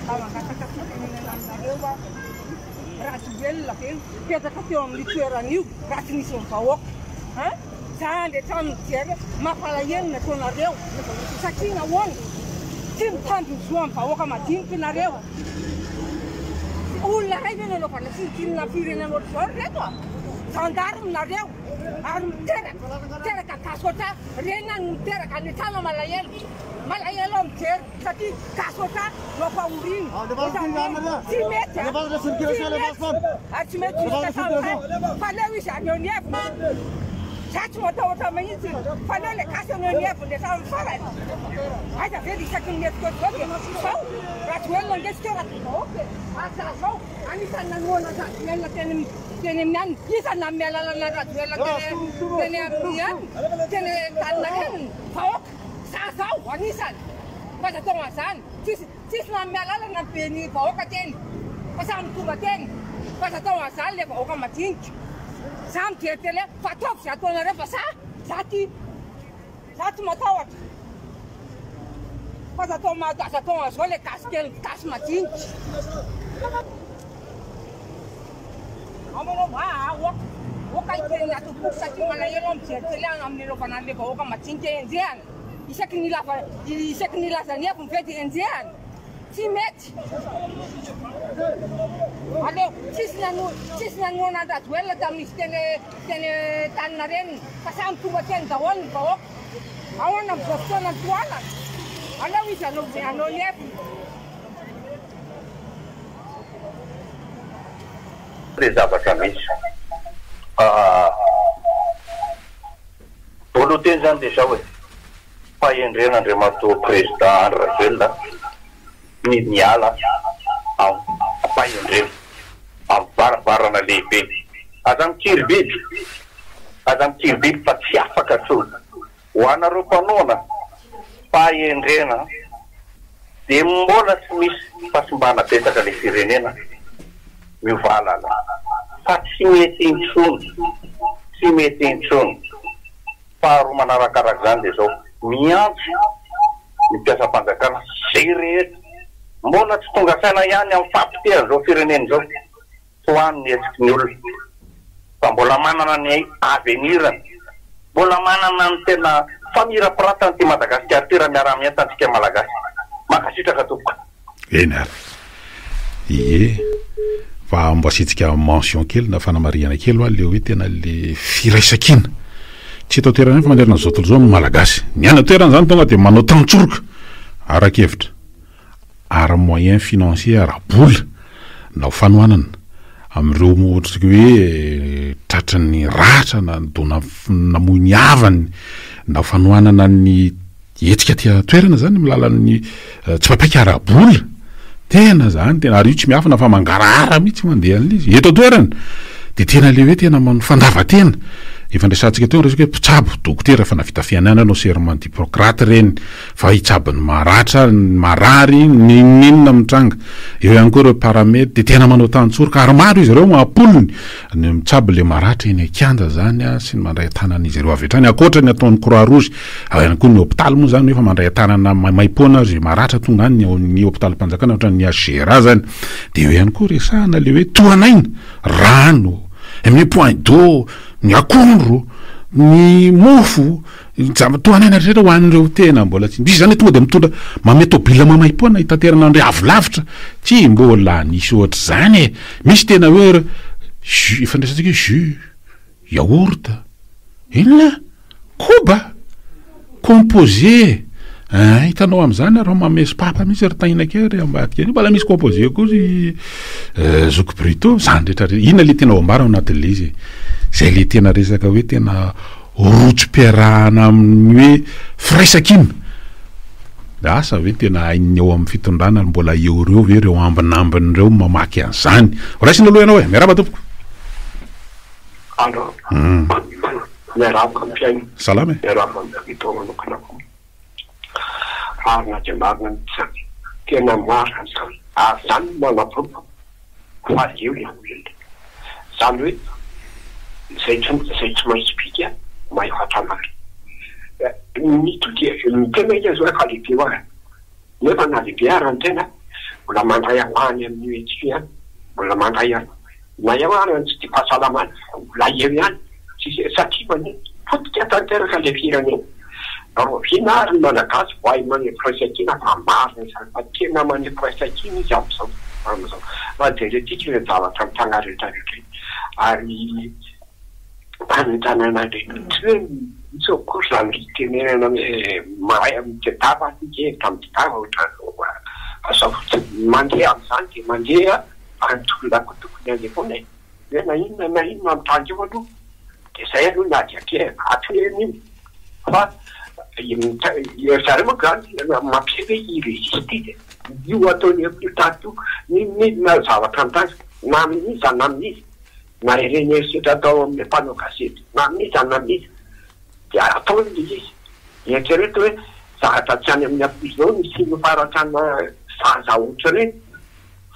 Mba mangataka fitenenana aminareo aho. Rajoelina ve nipetraka teo amin'io toerana io raha tsy nisy ny vahoaka? Hein? Za andeha hatramin'ny mijery hoe mampalahelo ny ataonareo satria nahoana? Tsy mitandro ny zo amin'ny vahoaka madinika nareo. Olona iray ve no anaovana tsinontsinona ny firenena ohatr'izao ry reto a? Gendarme nareo ary miteraka, miteraka gasy ohatr reny any no miteraka any an-trano malahelo. Malahelo aho mijery satria gasy ohatr no ampahoriana ohatran'ireny. Tsy mety a! Tsy mety ary tsy mety jusqu'à hatramin'izay fa aleo izy haneho ny heviny. Za tsy matahotra mihitsy fa aleo le gasy haneho ny heviny hatramin'ny farany. Aiza ve ry isaky ny mihetsika ohatr'izao dia zao Rajoelina ange tsy teo raha tsy vahoaka e! Ary za zao anisan'ny nanohana an-dRajoelina teny teny amin'ny anona. Iza no nanome alalana an-dRajoelina teny teny amin'ny anona teny Antaninarenina? Vahoaka. Za zao anisany fa aza atao an'izany, tsisy tsisy nanome alalana ny be ny vahoaka teny fa samy tonga teny fa aza atao an'izany le vahoaka madinika, za mijery tele fa ataovy ze ataonareo fa za za ty za tsy matahotra fa aza atao aza atao an'izao le gasy kely gasy madinika. Ao manao aa ok ok hiteny ny ato am-poko satria malahelo aho mijery tele amin'ny anaovana an'ilay vahoaka madinika enjehana isaky ny ilava isaky ny ilaza ny heviny ve dia enjehana tsy mety aleo tsisy nano tsisy nanohana an-dRajoelina tamin'izy teny teny Antaninarenina fa samy tonga teny daholo ny vahoaka ahoana amin'izao fotoana ny tohanana aleo izy hanao hanao ny heviny. Le zavatra misy. Voaloha teny zany de zao e, fahendrena Andriamatoa Président Andry Rajoelina ny miala am-pahendrena, am-varavarana lehibe. Aza mikiry biby, aza mikiry biby fa tsy afaka tsony. Ho anareo mpanohana fahendrena dia mbola tsy misy fahasimbana betsaka le firenena miovalana fa tsy mety intsony tsy mety intsony. Faharoa manarakarak'izany dia izao miantso ny mpiasam-panjakana izay rehetra mbola tsy tonga saina ihany amin'ny fahapotehan'izao firenena izao Tohano ny hetsiky ny olona fa mbola manana ny avenir-ny, mbola manana ny tena famirapiratany ity Madagasikara ity raha miara-mientana isika Malagasy. Mankasitraka tompoko. Eny ary. Ie. Fa mba asiantsika mention kely na fanamarihana kely hoa le hoe tena le firaisankina. Tsy eto an-toerana ihany fa manerana an'izao tontolo izao ny Malagasy. Ny any an-toerana izany tonga dia manao tantsoroka ara-kevitra. ara moyen financier, ara-bola na ho fanohanana amin'ireo ohatr'tsika hoe tratry ny ratra na nidona namoy ny havany na ho fanohanana ny hetsika aty an-toerana zany amin'ny alalan'ny tsipapaika ara-bola, tena zany tena ary io tsy miafina fa mangarahara mihitsy mandeha an'ilay izy eto an-toerana de tena le hoe tena manao fandavan-tena, efa niresahantsika teo ny resaka hoe mpitsabo, dokotera efa nahavita fianarana nanao serment d'Hippocrate ireny. fa hitsabo ny maratra, ny marary, n'inon'inona mitranga. Eo ihany koa ireo paramed dia tena manao tantsoroka ary maro izy ireo am-polony ny mitsabo ilay maratra eny an-kianja izany sy ny mandray an-tanana izy ireo avy hatrany ankoatra ny ataon'ny croix rouge. Ao ihany koa ny hopitaly moa izany efa mandray an-tanana maimaimpoana izay maratra tonga any ao amin'ny hopitalim-panjakana ohatran'ny HGRA izany. Dia eo ihany koa resahana ilay hoe tohan'aina, rano, ny point d'eau, ny akondro, ny mofo. Ny zava-tohan'aina rehetra ho an'ireo tena mbola tsy misy izany tonga dia mitondra manome tôbila maimaimpoana hitaterana an'ireo avy lavitra. Tsy mbola nisy ohatr'izany e! Misy tena hoe jus, efa niresahantsika hoe jus, yaourt, inona? Koba? Composé? Ein, hitanao amin'izany ary manome sopapa mihitsy ry Tahina kely ry ambadika ry, mbola misy composé koa ry zoky Bruto, izany rehetra rehetra, inona le tena ao ambara ao anatin'ilay izy e? Izay le tena resaka hoe tena Rojom-piarahana amin'ny hoe firaisankina. Asa ve tena hain'ny ao amin'ny fitondrana ary mbola eo ireo ve ireo ambinambiny ireo mamaky an'izany? Raisina aloha ianao e! Miarahaba tompoko. Allo. Miarahaba mpihaino. Salama e. Miarahaba an'i Victor manokana koa. Marina dia marina mihitsy izany. Tena marina izany. Ary izany no manaporofo fa eo ilay olona. Izany hoe izay tsy izay tsy mahay sobika mahay fatrana. Ny tody ny tena anie izao efa lehibe hoa e. Nefa na lehibe ara ny tena. Mbola mandray ampahany amin'io hetsika io ihany. Mbola mandray na eo ary ny tsy dia fahasalamana, mbola eo ihany. Tsisy satria maninona? Potika tanteraka ilay firenena. Rahoviana ary ny Malagasy vao hahay maneho firaisankina fa marina izany fa tena maneho firaisankina izy amin'izao amin'izao. Raha jerentsika ireny zavatra mitranga rehetra rehetra ireny ary fanentanana ireny tsy hoe misy akory izany fitenenana hoe mahay mitadiava isika e, ka mitadiava ohatran'izao fa sao fotsiny mandeha amin'izany dia mandeha fa ny tolona koa tokony handeha foana e. Hoe na inona na inona mitranga eo aloha dia izay aloha ny ady atrehina, atrehina io fa ry zareo manko izany mampiseho hoe i-résister e, io ataony eo io tady io, n'inon'inona zavatra mitranga na amin'iza na amin'iza, na ireny herisetra atao amin'ny mpanao gazety, na amin'iza na amin'iza dia ataony ilay izy. Eritrereto hoe zavatra tsy any amin'ny ankizy no hisian'ny faharatrana zaza ohatr'ireny.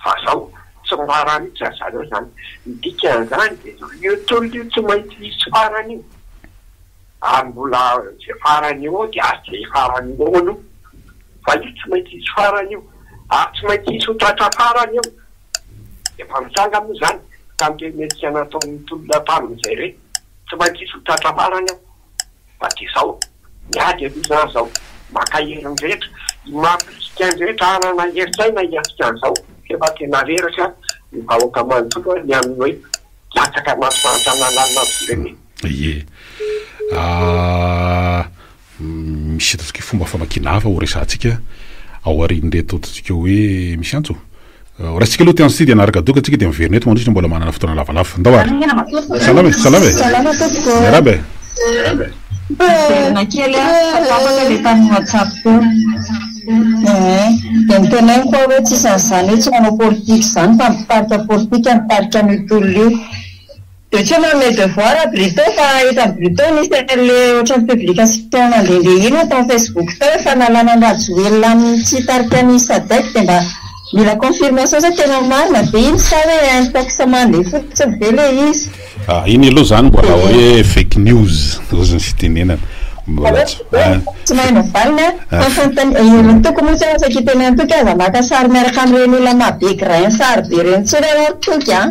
Fa zao, tsy miraharaha mihitsy ry zareo zany. Ny dikan'izany dia zao, io tolona io tsy maintsy hisy farany io. Ary mbola izay farany eo dia aza izay farany eo aloha. Fa io tsy maintsy hisy farany io. Ary tsy maintsy hisy ho tratra farany io. Efa mitranga moa izany tamin'ireny hetsika nataon'ny tolona tamin'izay ireny. Tsy maintsy hisy ho tratra farany ao. Fa dia zao, miady aloha zany zao, mankahery ny rehetra, mampirisika ny rehetra hanana herin-tsaina hiatrika an'izao, f'efa tena reraka ny vahoaka manontolo ny amin'ny hoe latsaka anaty fahantrana lalina ny firenena. Ie. Ah, misy ataontsika hoe fomba famakiana hafa ho resahantsika ao aorian'ireto ataontsika hoe misy antso. Horaisintsika aloha ity antso ity dia hanaraka doka tsika dia miverina eto mandritra mbola manana fotoana lavalava. Ndao ary. Salama e, salama e. Salama tompoko. Miarahaba e. Miverina kely aho fa tapaka ilay tamin'ny WhatsApp teo. Ee, dia noteneniko aho hoe tsisy an'izany hoe tsy manao politika izany fa ny mpitarika politika no mitarika an'io tolona io. Dia tsy hoe manome devoir a Brito fa hitan'i Brito nisy an'le ohatran'ny publication nandehandeha iny tao Facebook tao hoe fanalana an'i Rajoelina amin'ny tsy hitarika ny Sadec dia mba mila confirmation sao tena marina ve iny sa hoe intox mandeha fotsiny ve le izy? Ah, iny aloha zany mbola hoe fake news ozy ny fitenenana. Mbola tsy ah. Tsy mahay mivalona ah. Fa fanontaniana, ry Toky moa tsy afaka hiteny an'i Toky aza maka sary miaraka amin'ireny olona maha be grain sary be ireny intsony ianao ry Toky a.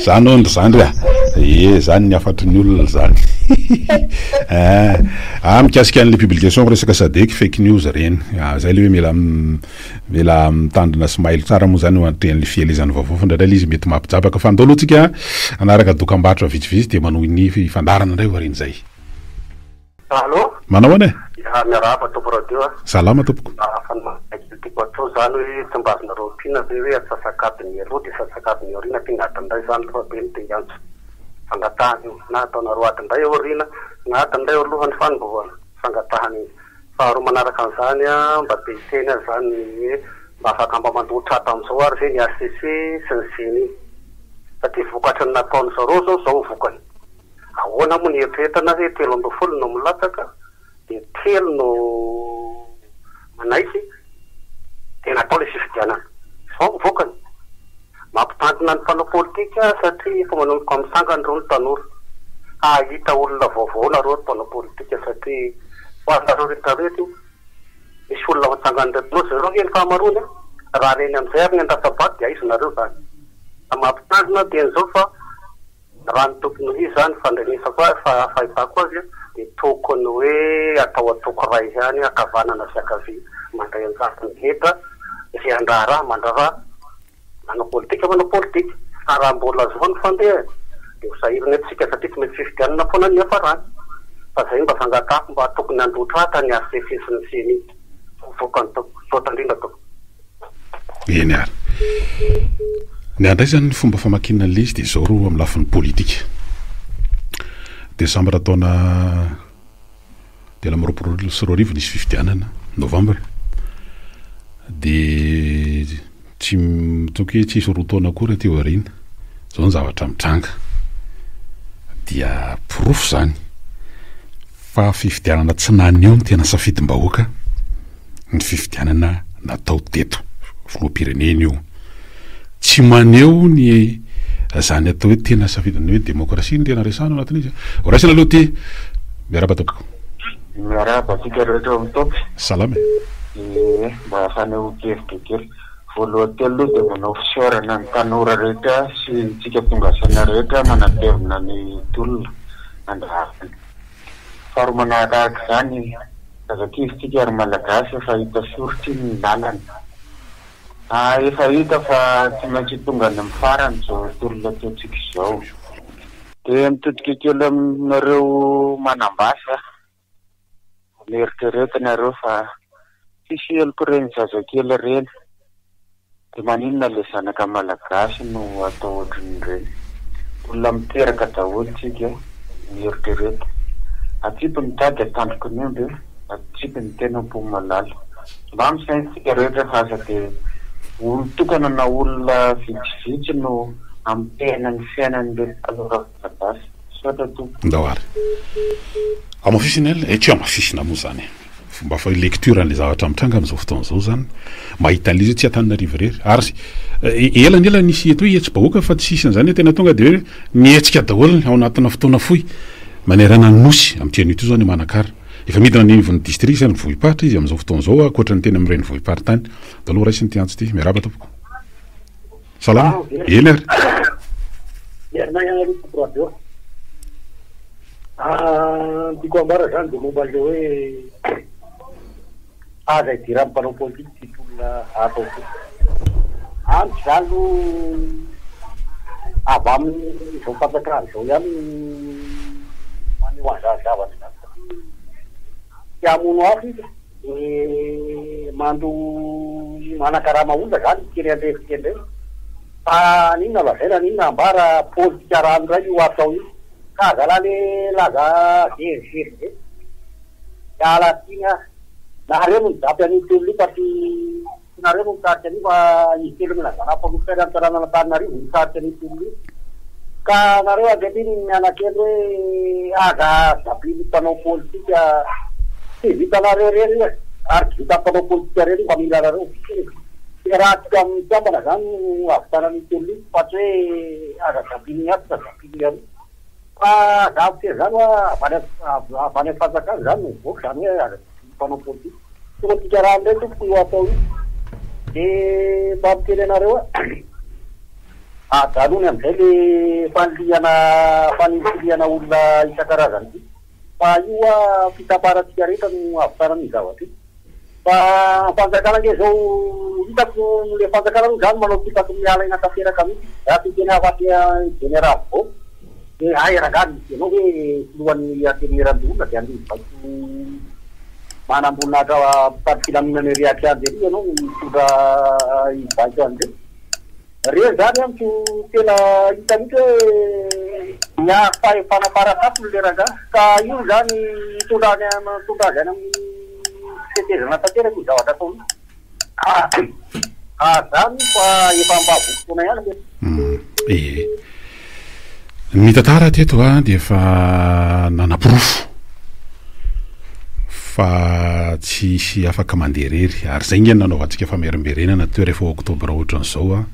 Zany hono ry zandry a! Ee, zany ny hafatry ny olona zany. Eh, ah, mikasika an'le publication resaka sadec, fake news reny. Ah, zay le hoe mila mila mitandrina sy mailo tsara moa zany eo anatrehan'le fielezan'ny vaovao fa indraindray le izy mety mampijabaka. Fa andao aloha tsika hanaraka dokambarotra vitsivitsy dia manohy ny fandaharana indray aorian'izay. Allo. Manao ahoana e? Ya, miarahaba Tompoko Radio a. Salama tompoko. Mba fanomanana kely tiako atao zany hoe tsy mba azonareo ampiana ve hoe atsasak'adiny aloha dia atsasak'adiny aoriana ampiana adiny iray zany aloha be no te hiantso. Fangatahana io. Na ataonareo adiny iray aoriana na adiny iray aloha ny fanombohana. Fangatahana iny. Faharoa manaraka an'izany an, mba te hiteny aho zany ny hoe mba afaka mba mandoa tratra amin'izao ary ve ny HCC sy ny ceni. Satria vokatry ny nataon'ny zareo zao zao ny vokany. Ahoana moa ny eritreretana hoe 13 no milatsaka dia telo no manaiky dia natao ilay fifidianana. Izao ny vokany. Mampitandrina ny mpanao politika satria efa manomboka mitsangana ireo ny tanora. Hahita olona vaovao nareo ry mpanao politika satria ho anareo rehetra rehetra io. Misy olona ho tsangan'ireo tanora zareo ange ny fahamaroany a! Raha reny amin'izay ary ny andatsa-bato dia aiza nareo izany. Mampitandrina aho dieny izao fa Raha ny tokony ho izy izany fandrenesako azy, fahitako azy dia tokony hoe atao antoko iray ihany ankavanana sy ankavia mandray anjara ny rehetra, izay handraharaha mandraharaha, manao politika manao politika. Fa raha mbola zao ny fandehany dia ho sahirana eto isika satria tsy maintsy fifidianana foana ny hiafarany. Fa izay mba fangatahako mba tokony handrotraka ny HCC sy ny ceni. Ho vokany tompoko. Misaotra indrindra tompoko. Eny ary. Ny andraisany ny fomba famakiana an'ilay izy dia izao ro amin'ny lafiny politika. Desambra taona 2023 nisy fifidianana, novambra. Dia tsy toky hoe tsisy roa taona akory aty aoriana. Izao ny zavatra mitranga. Dia porofo izany fa fifidianana tsy naneho ny tena safidim-bahoaka. ny fifidianana natao teto, filoham-pirenena io. Tsy maneho ny zany atao hoe tena safidin'ny hoe demokrasia no tena resahana ao anatin'izy. Ho raisina aloha ity. Miarahaba tompoko. Miarahaba antsika rehetra ao amin'ny top. Salama e. Ee, mba fanehoan-kevitra kely. Voalohany teo aloha dia manao fisaorana ny tanora rehetra sy ntsika tonga saina rehetra manatevina ny tolona andaharana. Faharoa manarakaraka izany, aza kivy tsika ry Malagasy fa hita soritra iny ny lalana. Efa hita fa tsy maintsy ho tonga any amin'ny farany izao tolona ataontsika izao. Dia mitodika kely aminareo manam-basy aho. Mieritrereta nareo fa tsisy heloko ireny zazakely ireny de maninona le zanaka malagasy no atao ohatrin'ireny? Olona miteraka daholo tsika mieritrereta. Atsipy ny tady atandroky ny omby atsipy ny tena am-po malala. Mba misaina tsika rehetra fa aza de olon-tokana na olona vitsivitsy no amotehana ny fiainan'ireto tanora malagasy. Misaotra tompoko. Ndao ary. Hamafisina el, eh tsy hamafisina moa izany e. Fomba fa lecture an'ilay zavatra mitranga amin'izao fotoana izao izany, mahita an'ilay izy hoe tsy Antananarivo irery. Ary ela ny ela nisy eto hoe hetsi-bahoaka fa tsy hisy an'izany hoe tena tonga dia hoe mihetsika daholo ny ao anatina fotoana fohy manerana ny Nosy. Amin'ity anio ity izao any Manakara. Efa midina any anivon'ny distrika sy renivohi-paritra izy amin'izao fotoana izao ankoatra ny teny amin'ny renivohi-paritany. Ndao aloha raisina ity antso ity. Miarahaba tompoko. Salama, eny ary. Miarina ihany aloha tompoko radio. Ah, ny tiako ambara zany dia momba an'ilay hoe aza idiran'ny mpanao politika ity tolona atao ity. Amiko zany aloha avy amin'izao fanjakana izao ihany no maneho an'izany zavatra izany satria te hamono afo izy. Dia mando manakarama olona zany kely andrefy kely reny fa n'inona lazaina n'inona ambara politika rano ndray io atao io ka zala le laza verivery be miala tsiny ah nareo no mijapy an'io tolona io fa tsy Tsy nareo no mitarika an'io fa izy Telomenazana mpanolotsaina ny tanànan'Antananarivo no mitarika an'io tolona io. Ka nareo ankehitriny mianakely hoe aza zapin'ny mpanao politika, tsy vitanareo irery io e, ary tsy vitan'ny mpanao politika irery io fa mila anareo. Fiarahantsika mikambana zany no ahavitana an'io tolona io fa tsy hoe aza zapin'ny atsy fa zapin'ny aroa. Fa za miteny zany hoa avy any avy any fanjakana zany no mivoaka zany hoe aza zapin'ny mpanao politika. Politika rano ndray tompoko io atao io. De mba miteny anareo aho, ajanony amizay le fanilihana fanilikilihana olona isan-karazany ity. Fa io hoa fitambarantsika rehetra no ahavitana an'io zavatra io. Fa fanjakana ange zao hitako le fanjakana aloha zany manao tsipako miala aina tanteraka mihitsy. Raha te hiteny afatsy jeneraly vao de hay rangahy misy ianao ve filohan'ny antenimierandoholona de andeha hibaiko manamboninahitra mpitandro filaminana ery an-kianja ery ianao no mitondra hibaiko an'ireo. Reny zany amiko tena hita mihitsy hoe miaro fahefana faratampony le rangahy ka io zany mitondra any mitondra azy any amin'ny fetezana tanteraka io zavatra ataony io. Ka zany fa efa mba voky ihany le. Ee. Ny tantara teto dia efa nanaporofo fa tsy hisy afaka mandeha irery ary izay nge no nanaovantsika famerimberenana teo rehefa oktobra ohatran'izao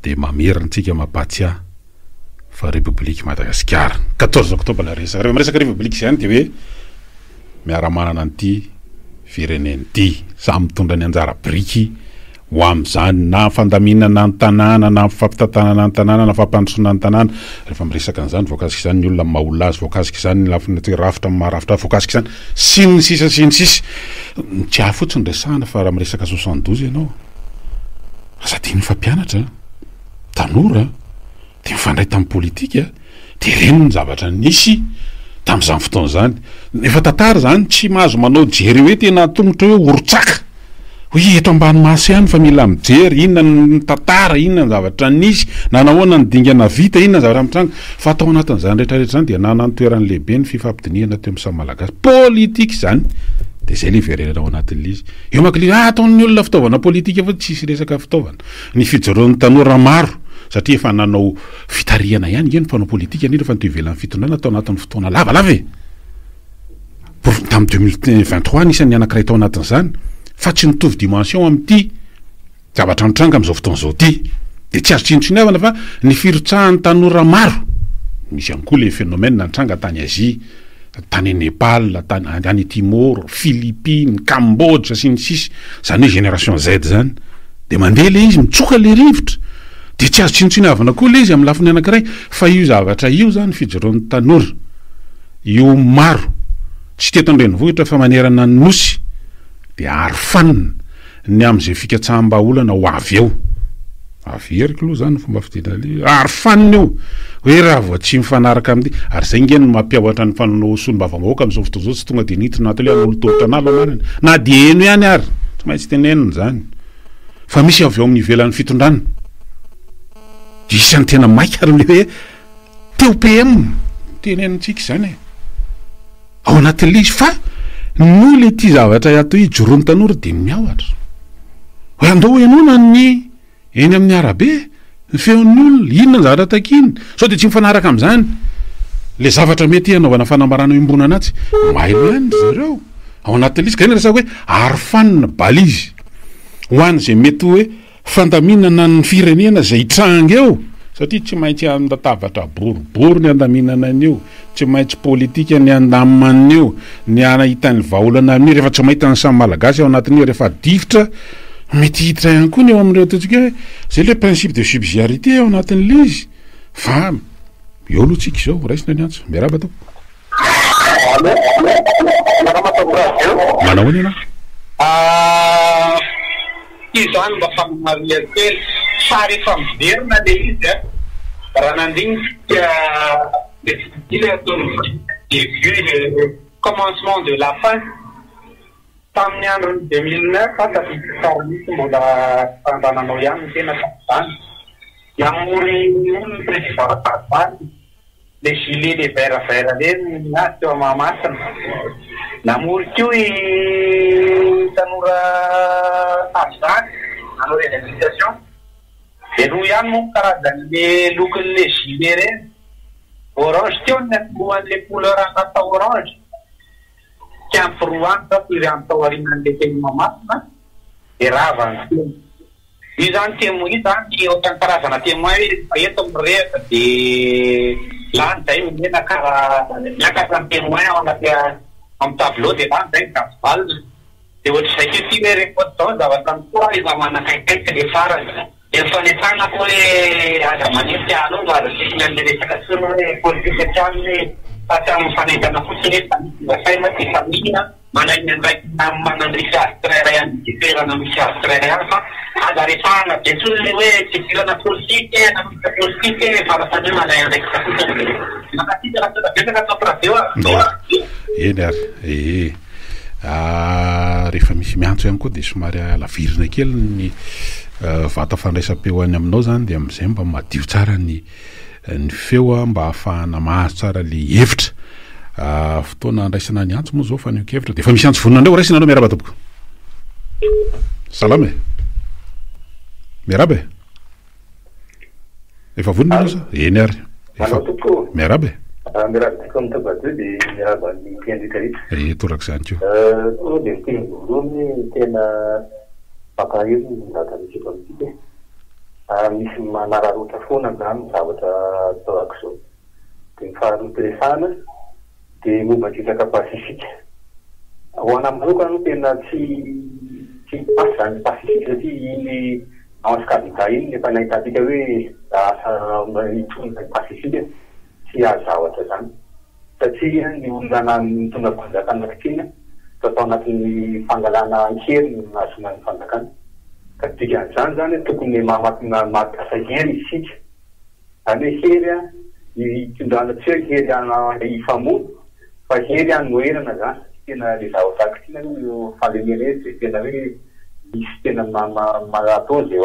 dia mamerina antsika mampahatsiahy fa Repoblika Madagasikara. 14 octobre ilay resaka. Rehefa miresaka Repoblika izany dia hoe miara-manana an'ity firenena ity, samy mitondra ny anjara biriky ho amin'izany na fandaminana ny tanàna na fampitantanana ny tanàna na fampandrosoana ny tanàna. Rehefa miresaka an'izany, voakasika izany ny olona amin'ny maha olona azy, voakasika izany ny lafiny antsika rafitra amin'ny maha rafitra azy, voakasika izany sy ny sisa sy ny sisa. Ny tsy ahy fotsiny resahana fa raha miresaka 72 ianao, aza adino ny fampianatra, tanora. dia mifandray tamin'ny politika dia ireny ny zavatra nisy tamin'izany fotoana izany. Efa tantara izany, tsy mahazo manao jery hoe tena tongotra hoe horotsaka hoe eto ambany maso ihany fa mila mijery inona ny tantara, inona ny zavatra nisy, nanahoana ny dingana vita, inona ny zavatra mitranga. Fa tao anatin'izany rehetra rehetra izany dia nanana ny toerany lehibe ny fifampidinihana teo amin'ny samy Malagasy. Politika izany. Dia izay ilay iverenana ao anatin'ilay izy. Eo manko ilay izy, ah, ataon'ny olona fitaovana politika fa tsisy resaka fitaovana. Ny fijoroan'ny tanora maro, satria efa nanao fitarihana ihany nge ny mpanao politika anie rehefa ny teo ivelan'ny fitondrana tao anatin'ny fotoana lavalava e! Tamin'ny 2023 anisan'ny anankiray tao anatin'izany, fa tsy mitovy dimension amin'ity zavatra mitranga amin'izao fotoana izao ity. Dia tsy azo tsinontsinoavana fa ny firotsahan'ny tanora maro, misy ihany koa ilay phénomène nitranga tany Asie, tany Nepal, tany any Timor, Philippines, Cambodge sy ny sisa, izany hoe génération Z izany. Dia mandeha ilay izy, mitsoka ilay rivotra. Dia tsy azo tsinontsinoavina koa ilay izy amin'ny lafiny anankiray. Fa io zavatra io izany fijoroan'ny tanora io maro, tsy teto an-drenivohitra fa manerana ny Nosy, dia arofanina ny amin'izay fikatsaham-bahaolana ho avy eo. Averiko aloha izany ny fomba fidirana ilay izy. Arofanina io hoe raha vao tsy mifanaraka amin'ity. Ary izay ange no mampiahotra ny mpanao solombavambahoaka amin'izao fotoana izao, tsy tonga dia niditra anaty ilay hanolotolotra an'ala anarany. Na dia heno ihany ary, tsy maintsy tenenina izany. Fa misy avy ao amin'ny ivelan'ny fitondrana. Dia isan'ny tena maika ary ilay hoe teo PM, tenenintsika izany e. Ao anatin'ilay izy fa noho ilay ity zavatra atao hoe ijoroan'ny tanora dia miahotra. Hoe andao henoina ny eny amin'ny arabe, ny feon'ny olona, inona ny zavatra takiany, sao dia tsy mifanaraka amin'izany ilay zavatra mety hanaovana fanambarana iombonana atsy. Mailo ihany ry zareo ao anatin'ilay izy. Ka iny resaka hoe arofanina, balise ho an'izay mety hoe Fandaminana ny firenena izay hitranga eo satria tsy maintsy an-databatra boribory ny handaminana an'io, tsy maintsy politika ny handamina an'io, ny hahita ny vahaolana amin'io, rehefa tsy mahita ny samy Malagasy ao anatin'io, rehefa difotra mety hiditra ihany koa ny eo amin'ireo ataontsika hoe izay ilay principe de subsidiarité ao anatin'ilay izy fa eo aloha tsika izao, raisina ny antso. Miarahaba tompoko. Allo, salama tompoko radio. Manao ahoana ianao? Ah, ity izany mba fanamarihana kely fa rehefa miverina le izy a, raha nandinika le fitiliana ataon'ny début le commencement de la fin tamin'ny andron'ny 2009 tafiditra tao misy mbola mba nanao ihany ny tena tamin'izany, namory olona ny président Ravalomanana. Le gilet le vert vert reny ny azy teo Mahamasina. Namory koa i tanora tamin'izany nanao revendication. Dia roa ihany moa ny karazan'le lokon'le gilet reny. Orange teo ny niatombohan'le couleur lasa orange. Tsy ampy roa andro sa firy andro tao aorianan'le teny Mahamasina dia rava ny teny. Io zany témoin io zany ohatran'ny karazana témoin hoe rehefa eto mirehatra de lany zay ny menaka raha miakatra ny témoin ao anaty amin'ny tableau de lany zay ny gasoil de ohatr'izay koa ity hoe rehefa ohatr'izao ny zavatra miseho ary efa manakaikaiky le farany de ny fanentanako hoe aza manenjika aleo aza asiana an'le resaka intsony hoe politika hatrany hoe fa tsy amin'ny fanentana fotsiny hoe fa misy saina sy famille Manana ny andraikiny amin'ny manandrify azy tsirairay any izay toerana misy azy tsirairay any fa aza resahana be intsony ilay hoe fidirana politika e, nanomboka politika e, fa lasa hoe mandray andraikitra fotsiny. Mankasitraka misaotra betsaka Top Radio a. Ndao ary. Eny ary. Ee. Rehefa misy miantso ihany koa dia somary alavirina kely ny vata fandraisam-peo any aminao izany dia amin'izay mba madio tsara ny ny feo mba hahafahana mahazo tsara le hevitra. Fotoana andraisana ny antso moa zao fanehoan-kevitra dia efa misy antso vonona indray ho raisina anao miarahaba tompoko. Salama e. Miarahaba e. Efa vonona ianao sa? Eny ary. Efa miarahaba e. Ah, miarahaba antsika amin'ny tabadio dia miarahaba ny mpihaino rehetra rehetra. Eh, torak'izany koa. Eh, tonga dia miteny voalohany hoe tena mampalahelo ny zavatra misy eto amintsika e. Ary misy manararaotra foana an'izany zavatra tahaka izao. Dia ny faharoa resahana dia momba ny resaka pacifique. Ho anà manokana aloha tena tsy tsy mi-passe izany pacifique satria iny Ange Kavita iny no efa nahitantsika hoe lasa hitondra pacifique tsy azo zavatra izany. Satria ny olona nitondra fanjakana ankehitriny dia tao anatin'ny fangalana an-keriny no nahazoana ny fanjakana. Ka dikan'izany izany tokony mampiasa hery isika. Izany hoe hery hitondrana tsy hoe hery hifamono fa hery hanoherana izany. Tena ilay zavatra ankehitriny aloha io fahalemena io dia tena hoe misy tena atao izay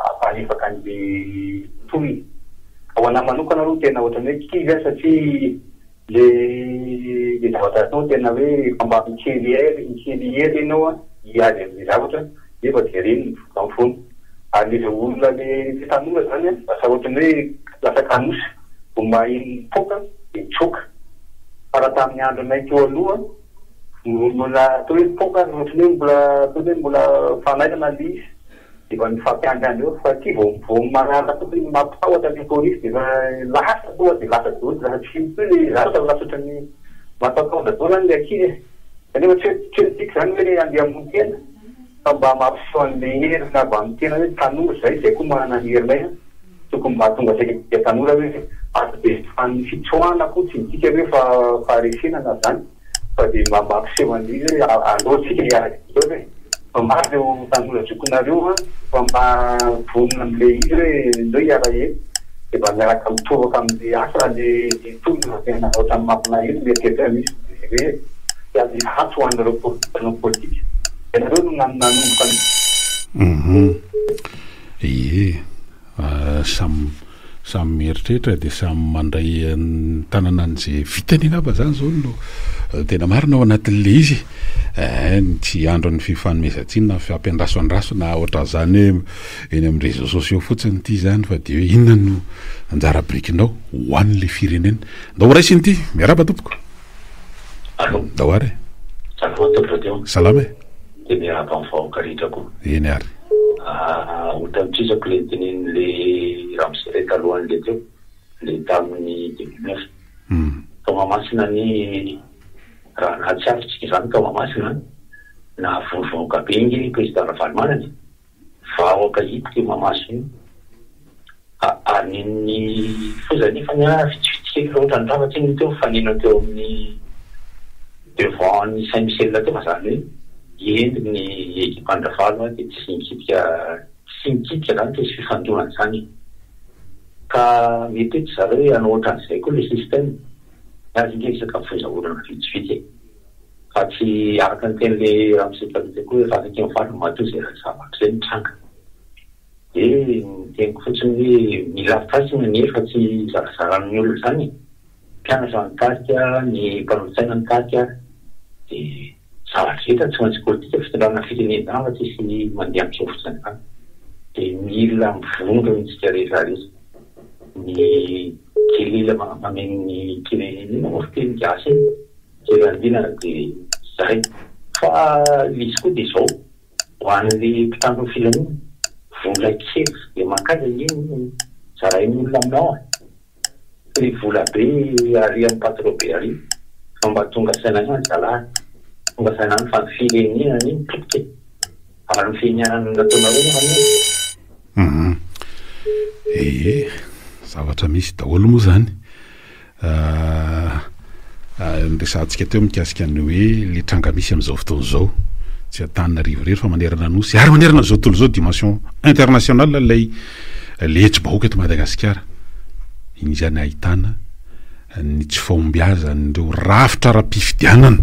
hampahalefaka an'ilay tolona. Ho anà manokana aloha tena ohatran'ny hoe kivy aho satria le le zavatra atao tena hoe efa mba mikely hery mikely hery ianao an hiady amin'le zavatra nefa dia ireny no vokany foana. Ary le olona le le tanora zany an lasa ohatran'ny hoe lasa kanosa vao maheno mipoaka dia mitsoaka. Fa raha tamin'ny andronay teo aloha mbola atao hoe mipoaka ary ohatran'ny hoe mbola atao hoe mbola fanairana le izy. Efa mifampiandriandry eo fa aty vao vao manaraka fotsiny mampitahotra ny polisy dia efa lasa tonga dia lasa daholo lasa tsy hita intsony le zavatra fa lasa ohatran'ny matahotahotra daholo any le ankizy e! Kanefa tsy hoe tsy hoe midika izany hoe andeha hamono tena. Fa mba mampiseho an'le heriny avy amin'ny tena hoe tanora zay, zay koa manana ny herinay an, tokony mba hahatonga antsika tanora hoe aza be fa ny fitsoahana koa tsy midika hoe fa faharesena na zany fa dia mba mampiseho an'le izy hoe aleo tsika hiaraka daholo e, fa maro ireo tanora zokinareo an fa mba vonona amle izy hoe aleo hiara-hety dia mba miaraka mitoraka amle asa le tolona fa tena ohatran'ny mampalahelo mieritreritra misy hoe te handefa antso ho an'ireo mpanao politika. Ianareo no nanomboka ny. Hum ie, samy samy mieritreritra dia samy mandray an-tanana an'izay vitany angamba zany zao no tena marina ao anatin'le izy eh, tsy andron'ny fifanomezan-tsiny na fiampiandraso andraso na ohatran'izany hoe eny amin'ny réseaux sociaux fotsiny ity zany fa dia hoe inona no anjara birikinao ho an'le firenena. Ndao ho raisina ity, miarahaba tompoko. Allô. Ndao ary e. Salama tompoko radio. Salama e. Dia miarahaba ny vahoaka rehetra koa. Eny ary. Ah, ohatran'ny trizako le nitenenin'le ramose ray talohan'le teo, le tamin'ny début mars. Tao Mahamasina anie, raha nahatsiaro tsika izany tao Mahamasina an, nahavory vahoaka be ange président Ravalomanana e. Vahoaka hita io Mahamasina io. Ary ny foza nefany an, vitsivitsy kely raha ohatra ny rava tsy inona teo mifanena teo amin'ny devant ny Saint Michel teo fa zany hoe hendry ny ekipa an-dRavalo an dia tsy nikitika tsy nikitika zany tsisy fifandonana zany e. Ka mety hoe tsy zareo hoe hanao ohatran'izay koa le système. Ny azy ange resaka foza olana vitsivitsy e. Fa tsy araka ny tenin'le ramose taloha teo koa hoe efa akaiky ny farany matoa izay zavatra izay mitranga. Dia ny teniko fotsiny hoe mila faisana anie fa tsy zarazaran'ny olona izany e. Mpianatra mitarika, ny mpanolotsaina mitarika ary dia zavatra rehetra tsy maintsy politika fitondrana firenena izany fa tsisy mandeha amin'izao fotsiny izany. Dia mila mivondrona isika rehetra rehetra. Ny kilila mameno ny firenena iny moa fiteny gasy iny. Kely andinana dia zay. Fa izy koa dia izao, ho an'le mpitandro ny filaminana, vola kely tsy dia mankaiza anie no zarain'ny olona aminao e! Tsy le vola be ary amin'ny patro be ary fa mba tonga saina ihany zalahy, tonga saina ihany fa ny firenena anie no potika e! Ary ny fianianana nataonareo nefa anie. Hum. Ee, zavatra misy daholo moa zany. Noresahantsika teo mikasika ny hoe le tranga misy amin'izao fotoana izao, tsy Antananarivo irery fa manerana ny Nosy ary manerana an'izao tontolo izao, dimension internationale ilay le hetsi-bahoaka eto Madagasikara. Iny izany ahitana ny tsy fahombiazan'ireo rafitra ara-pifidianana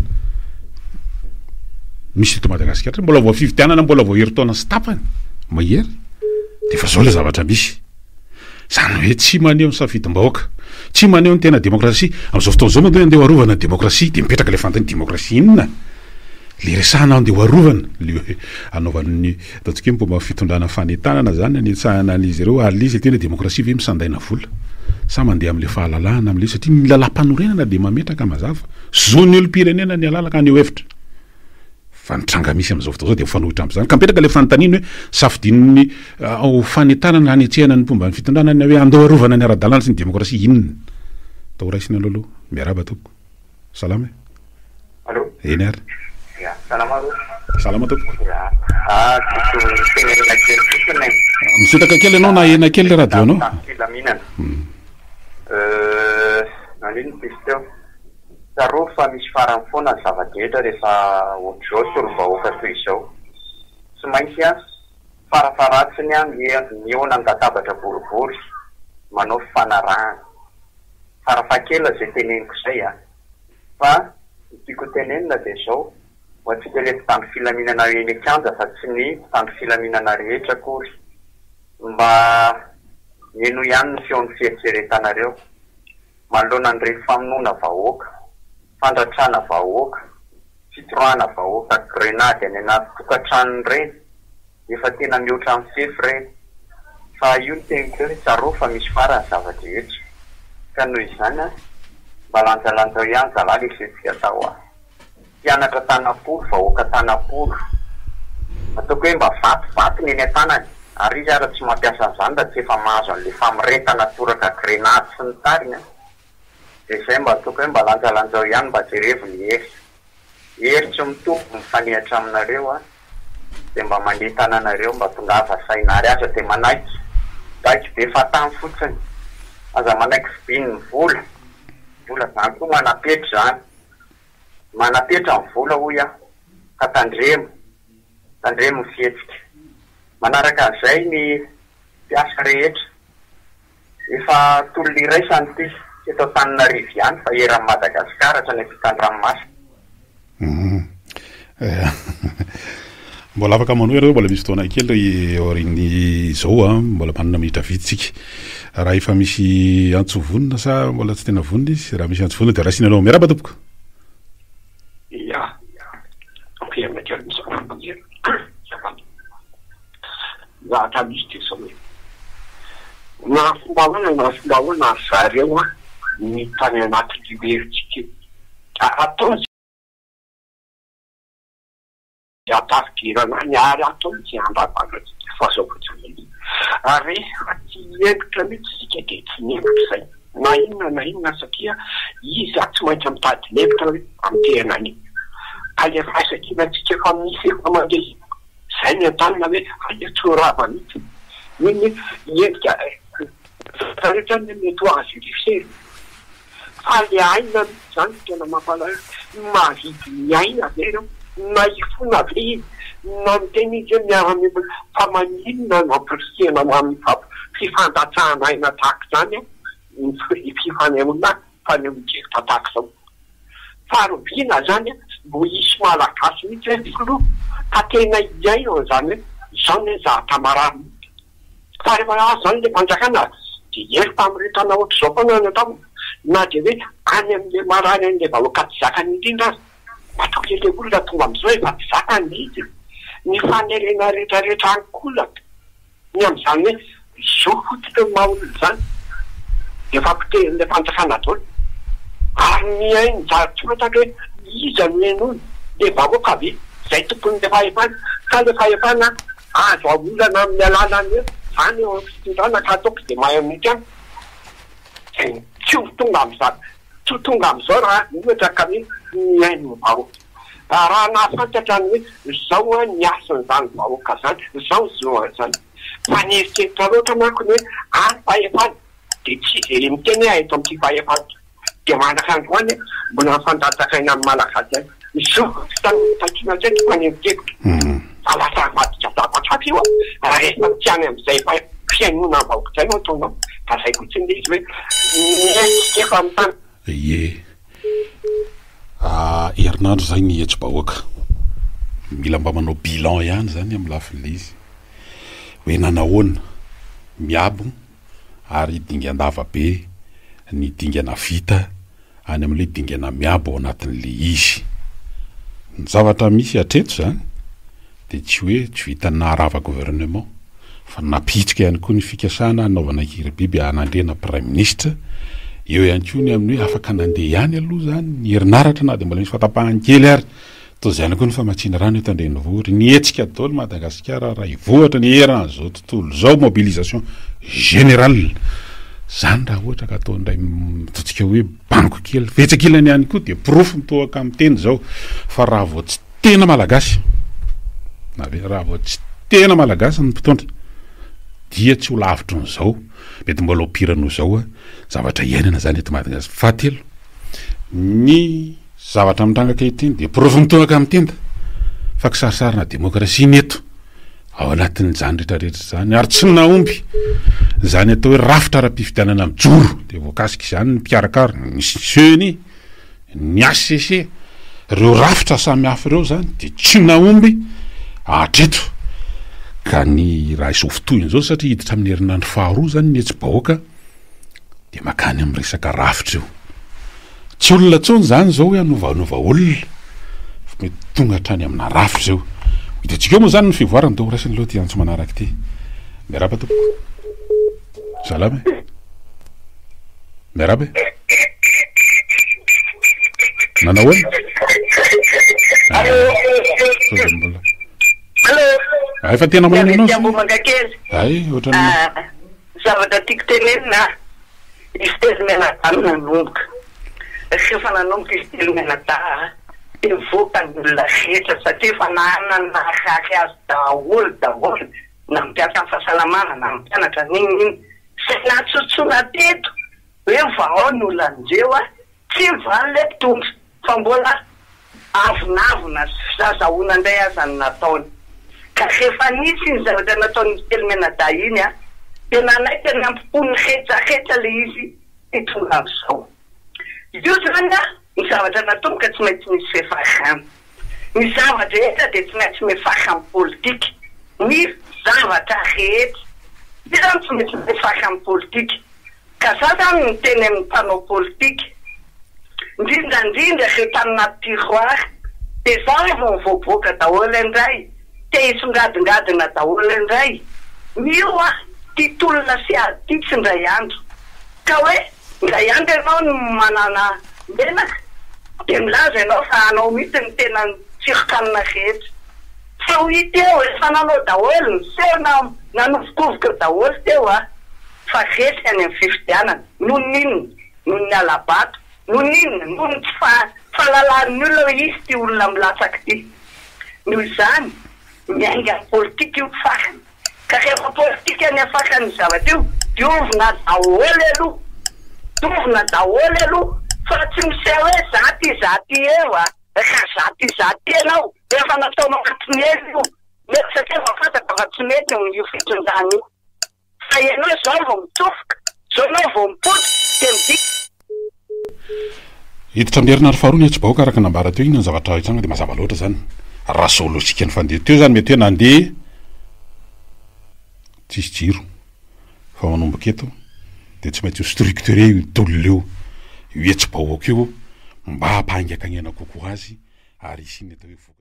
misy eto Madagasikara. Mbola vao fifidianana mbola vao herintaona sy tapany mahery dia efa izao ilay zavatra misy. Izany hoe tsy maneho ny safidim-bahoaka, tsy maneho ny tena demokrasia. Amin'izao fotoana izao mantsy hoe andeha ho arovana ny demokrasia dia mipetraka ilay fanontaniana demokrasia inona? Ilay resahana andeha ho arovana, ilay anaovan'ny ataontsika hoe mpomba fitondrana fanentanana izany hanetsahana an'izy ireo ary ilay izy tena demokrasia ve misandaina vola sa mandeha amin'ilay fahalalahana amin'ilay satria ny lalàmpanorenana dia mametraka mazava zon'ny olom-pirenena ny halalaka haneho hevitra. Fa ny tranga misy amin'izao fotoana izao dia mifanohitra amin'izany. Ka mipetraka ilay fanontaniana hoe safidian'ny ho fanentanana hanetsehana ny mpomba ny fitondrana ny hoe andao arovana ny ara-dalàna sy ny demokrasia inona? Atao raisina aloha aloha. Miarahaba tompoko. Salama e. Allô. Eny ary. Ya, salama aloha. Salama tompoko. Ya, ah, diso tenenina kely fotsiny e. Misintaka kely ianao na ahena kely ilay radio anao. Filaminana. Euh, nanino diso teo? Tsarovy fa misy farany foana ny zava-drehetra rehefa ohatr'izao tolom-bahoaka toy izao. Tsy maintsy an, farafaharatsiny an, mihaona an-databatra boribory, manao fifanarahana. Farafahakeliny izay teneniko izay an. Fa ny tiako ho tenenina dia izao, ho antsika ilay mpitandro filaminana eny an-kianja fa tsy ny mpitandro filaminana rehetra akory, mba henoy ihany ny feon'ny fieritreretanareo. Manoloana an'ireny famonoana vahoaka, fandratrana vahoaka, fitorahana vahoaka grenady any anaty tokantranony ireny, efa tena mihoatra ny fefy ireny. Fa io ny teniko hoe tsarovy fa misy farany ny zava-drehetra. Ka noho izany an, mba lanjalanjao ihany zalahy le fihetsika atao an. Mpianatra tanam-polo, vahoaka tanam-polo. Ataoko hoe mba vato vato ny eny an-tanany, ary izy ara tsy mampiasa an'izany raha tsy efa mahazo an'ilay famoretana toraka grenady sy ny tariny an! Dia izay mba ataoko hoe mba lanjalanjao ihany mba jerevo ny hery. Hery tsy mitovy mifanehatra aminareo an! Dia mba manentana anareo mba tongava saina ary aza dia manaiky baiko be fahatany fotsiny. Aza manaiky vidian'ny vola. Vola zany koa manam-petra izany. Manam-petra ny vola hoy aho ka tandremo, tandremo ny fihetsika. Manaraka an'izay ny mpiasa rehetra. Efa tolona iraisana ity, tsy eto Antananarivo ihany fa eran'i Madagasikara hatrany ampitan-dranomasina. Mbola afaka manohy ianareo, mbola misy fotoana kely aorian'izao an, mbola manana minitra vitsy tsika. Raha efa misy antso vonona sa mbola tsy tena vonona izy? Raha misy antso vonona dia raisina aloha. Miarahaba tompoko. Ya, ampiana kely ny zava-maneno. Azafady. Zavatra misy dia izao e, na fomba ahoana na fomba ahoana ry zareo an, ny tany anaty libertsika io, ataony izay hahatafidirana any ary ataony izay handravana antsika fa izao fotsiny ilay izy, rehefa tsy hihemotra mihitsy isika dia tsy mihemotra izay na inona na inona satria izy tsy maintsy mitady hevitra hoe hamotehana an'io, ka ilay firaisankinantsika efa misy efa mandeha io. Zay ny antanina hoe aleo tsy ho rava mihitsy. Iny endrika zavatra rehetra anie mety ho azo ilifsena. Fa le aina mihitsy zany no tena mampalahelo. Mahavidy ny aina ve ireo? Na hifona ve izy? Na miteny izy hoe miara-miombona fa maninona no ampirisihana ho amin'ny fifandatsahana aina tahaka izany ny fifanehoana fanehoan-kevitra tahaka izao. Faharoviana zany mbo hisy malagasy mihitsy hoe filoha ka tena hiaino an'izany hoe izao ne zahatra marary mihitsy. Fa rehefa azo zany le fanjakana de hery famoretana ohatr'izao foana no atao na de hoe any amin'le marary an'le vahoaka tsy zakany indrindra aza. Matoky le olona tonga amin'izao efa tsy zakany mihitsy ny fanerena retraretra ankolaka. Ny amin'izany hoe zo fototra ny maha olona izany dia efa potehin'ilay fanjakana daholo. Ary mihaino zary tsy fantatra hoe iza no henoina, ilay vahoaka ve izay tompon'ilay fahefana sa ilay fahefana azo aolana amin'ny alalan'ny hoe za no eo amin'ny fitondrana ka ataoko izay mahay mety amiko. Dia tsy ho tonga amin'izany, tsy ho tonga amin'izao raha ohatra ka hoe mihaino ny vahoaka. Raha nahafantatra ny hoe izao an ny hasin'izany vahoaka izany, izao ny zo an'izany. Fa ny eritreritra loatra manko ny hoe any fahefana dia tsy izay miteny hoe eto amin'ity fahefana ity. Dia mandraka androany an, mbola mifandatsakaina amin'ny Malagasy ihany. Ny zo fotsiny no takiana hatreto fa ny eritreritra. Fa lasa avadika zavatra hafa io an, raha rehefa tsy any amin'izay fihainoana ny vahoaka izay no ataonao. Fa izay fotsiny ilay izy hoe mihetsiketsika efa amin'ny tany. Ie. Herinandro izay ny hetsi-bahoaka. Mila mba manao bilan ihany izany amin'ny lafin'ilay izy. Hoe nanahoana? Miabo ary dingan-dava be ny dingana vita any amin'ilay dingana miabo ao anatin'ilay izy. Ny zavatra misy hatreto izany dia tsy hoe tsy vitan'ny naharava gouvernement fa nampihitsika ihany koa ny fikasana hanaovana kiribiby hanandrena praiminisitra, eo ihany koa ny amin'ny hoe afaka nandeha ihany aloha izany ny herinaratra na dia mbola misy fahatapahany kely ary, toa izay ihany koa ny famatsiana rano eto an-drenivohitra, nihetsika daholo Madagasikara raha hivohatra ny eran'izao tontolo izao, mobilisation générale, izany raha ohatra ka atao indray ataontsika hoe bango kely, fa etsy ankilany ihany koa dia porofo mitohaka amin'ny teny izao fa raha vao tsy tena malagasy na ve raha vao tsy tena malagasy ny mpitondra dia tsy ho lavitry ny zao mety mbola ho pire noho zao zavatra iainana zany eto Madagasikara. Fahatelo, ny zavatra mitranga ankehitriny dia porofo mitohaka amin'ny tenda fa kisarisarina demokrasia ny eto ao anatin'izany rehetrarehetra izany ary tsy nahomby izany atao hoe rafitra ara-pifidianana mijoro dia voakasika izany ny mpikarakara ny ceni Ny HCC, ireo rafitra samihafa ireo izany dia tsy nahomby hatreto. Ka ny raha izao fotoana izao satria hiditra amin'ny herinandro faharoa izany ny hetsi-bahoaka dia mankany amin'ny resaka rafitra io. Tsy olona intsony izany izao hoe hanovanova olona fa mety tonga hatrany amina rafitra io. Ho hitantsika eo moa izany ny fivoarany dia ho raisina aloha ity antso manaraka ity. Miarahaba tompoko. Salama e. Miarahaba e. Nanao ahoana? Allô. Sao dia mbola. Allô. Ah, efa tena maheno anao. Avy Ambohimangakely. Ay, ohatran'ny. Ah, zavatra tiako tenenina, izy telo mianadahy no nanomboka. Rehefa nanomboka izy telo mianadahy. Dia mivoaka ny olona rehetra satria efa nanana ny naharary azy daholo daholo na ny mpiasan'ny fahasalamana na ny mpianatra n'inona n'inona. Izay natsotsoina teto hoe vahao ny olan'ireo a, tsy mivaly ilay mpitondra fa mbola avonavona sy fizazahoana indray aza no nataony. Ka rehefa nisy iny zavatra nataon'izy telo mianadahy iny a, dia nanaiky ny hampipo ny rehetra rehetra ilay izy dia tonga amin'izao. Io izany a, ny zavatra natomboka tsy maintsy misy fiafarana. Ny zava-drehetra dia tsy maintsy mifaka amin'ny politika. Ny zavatra rehetra. Io izany tsy maintsy mifaka amin'ny politika. Ka za zany miteny amin'ny mpanao politika, indrindra indrindra ireo tany anaty tiroir, dia zao vao mivoaboaka daholo indray, te hisongadingadina daholo indray. Io a, ty tolona sy ady ty tsy indray andro. Ka hoe indray andro ianao no manana menaka dia milaza ianao fa anao mihitsy ny tena tsiron-kanina rehetra. Tsy ho hita eo, efa nanao daholo, niseho na nanovokovoka daholo teo a! Fa resy any amin'ny fifidianana. Noho ny inona? Noho ny hala-bato. Noho ny inona? Noho ny tsy fahalalan'ny olona hoe iza ity olona milatsaka ity. Noho izany, miainga amin'ny politika io farany. Ka rehefa politika ny afakan'io zavatra io, diovina daholo aloha, diovina daholo aloha fa tsy miseho hoe za ty za ty eo a! Raha za ty za ty ianao, efa nataonao hatry ny ela io, mety satria efa fantatra fa tsy mety io fitondrana io. Fa ianao izao vao mitsofoka, izao ianao vao mipoitra dia midika. Hiditra amin'ny herinandro faharoa ny hetsi-bahoaka araka ny nambara teo, inona ny zavatra hitranga dia mazava loatra izany raha zao lojika ny fandeha teo izany mety hoe nandeha tsisy jiro fa manomboka eto dia tsy maintsy ho structuré io tolona io, io hetsi-bahoaka io mba hampahaingakaingana kokoa azy ary hisian'ny atao hoe.